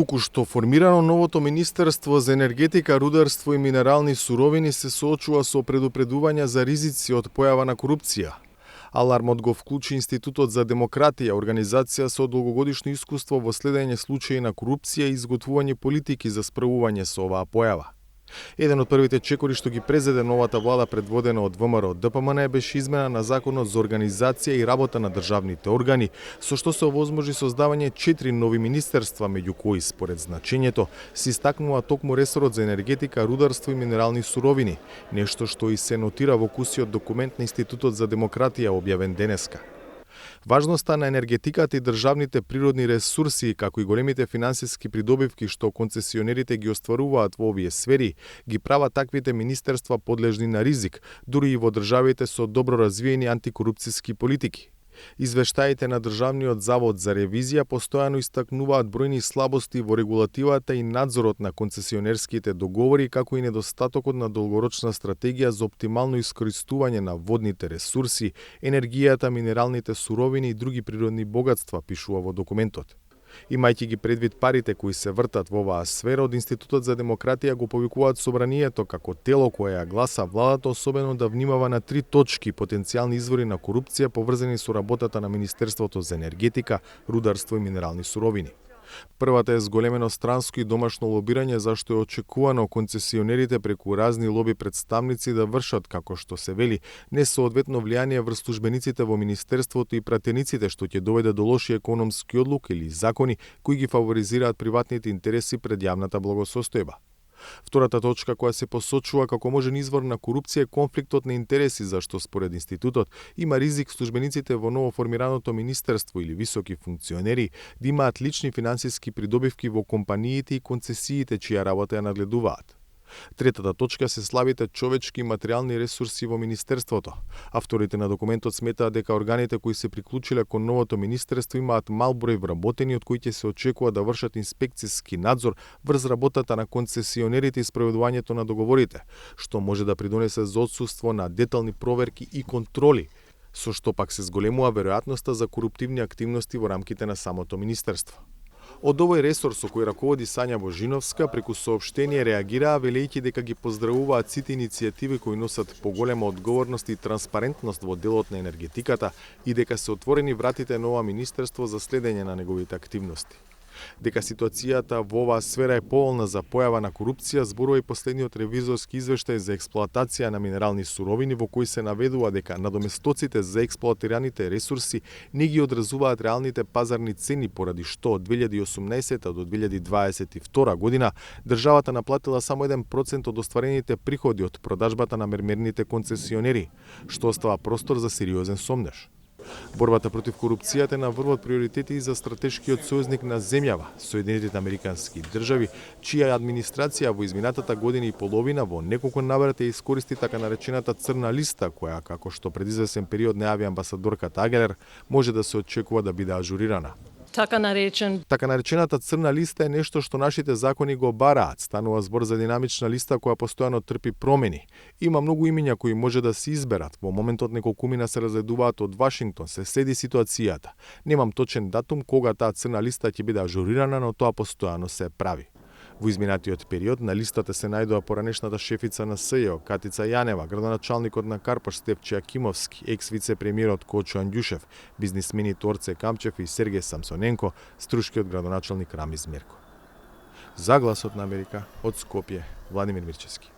Туку што формирано новото Министерство за енергетика, рударство и минерални суровини се соочува со предупредувања за ризици од појава на корупција. Алармот го вклучи Институтот за демократија, организација со долгогодишно искуство во следење случаи на корупција и изготвување политики за справување со оваа појава. Еден од првите чекори што ги презеде новата влада предводена од ВМРО ДПМН беше измена на Законот за организација и работа на државните органи, со што се овозможи создавање 4 нови министерства, меѓу кои според значењето се истакнува токму ресорот за енергетика, рударство и минерални суровини, нешто што и се нотира во кусиот документ на Институтот за демократија објавен денеска. Важноста на енергетиката и државните природни ресурси, како и големите финансиски придобивки што концесионерите ги остваруваат во овие сфери, ги прават таквите министерства подлежни на ризик, дури и во државите со добро развиени антикорупцијски политики. Извештаите на Државниот завод за ревизија постојано истакнуваат бројни слабости во регулативата и надзорот на концесионерските договори, како и недостатокот на долгорочна стратегија за оптимално искористување на водните ресурси, енергијата, минералните суровини и други природни богатства, пишува во документот. Имајќи ги предвид парите кои се вртат во оваа сфера, од Институтот за демократија го повикуваат собранието како тело кое ја гласа владата, особено да внимава на 3 точки потенцијални извори на корупција поврзани со работата на Министерството за енергетика, рударство и минерални суровини. Првата е зголемено странско и домашно лобирање, зашто е очекувано концесионерите преку разни лоби представници да вршат, како што се вели, несоодветно влијание врз службениците во Министерството и пратениците, што ќе доведе до лоши економски одлуки или закони кои ги фаворизираат приватните интереси пред јавната благосостојба. Втората точка која се посочува како можен извор на корупција е конфликтот на интереси, зашто според институтот има ризик службениците во новоформираното министерство или високи функционери да имаат лични финансиски придобивки во компаниите и концесиите чија работа ја нагледуваат. Третата точка се слабите човечки и материјални ресурси во Министерството. Авторите на документот сметаат дека органите кои се приклучиле кон новото министерство имаат мал број вработени, од кои ќе се очекува да вршат инспекцијски надзор врз работата на концесионерите и спроведувањето на договорите, што може да придонесе за отсуство на детални проверки и контроли, со што пак се зголемува веројатноста за коруптивни активности во рамките на самото министерство. Од овој ресор со кој раководи Сања Божиновска преку соопштение реагираа велејќи дека ги поздравуваат сите иницијативи кои носат поголема одговорност и транспарентност во делот на енергетиката и дека се отворени вратите на ова министерство за следење на неговите активности. Дека ситуацијата во оваа сфера е поволна за појава на корупција зборува и последниот ревизорски извештај за експлоатација на минерални суровини во кој се наведува дека надоместоците за експлоатираните ресурси не ги одразуваат реалните пазарни цени, поради што од 2018 до 2022 година државата наплатила само 1% од остварените приходи од продажбата на мермерните концесионери, што остава простор за сериозен сомнеж. Борбата против корупцијата е на врвот приоритети и за стратешкиот сојузник на земјава, Соединетите Американски држави, чија администрација во изминатата година и половина во неколку наврати искористи така наречената црна листа, која, како што пред извесен период најави амбасадорката Агелер, може да се очекува да биде ажурирана. Така наречената црна листа е нешто што нашите закони го бараат. Станува збор за динамична листа која постојано трпи промени. Има многу имиња кои може да се изберат. Во моментот неколкумина се разгледуваат од Вашингтон, се следи ситуацијата. Немам точен датум кога таа црна листа ќе биде ажурирана, но тоа постојано се прави. Во изминатиот период на листата се најдоа поранешната шефица на СЈО, Катица Јанева, градоначалникот на Карпаш Степче Акимовски, екс-вице-премиерот Кочо Андјушев, бизнисмените Орце Камчев и Сергеј Самсоненко, струшкиот градоначалник Рамиз Мерко. За Гласот на Америка, од Скопје, Владимир Мирчевски.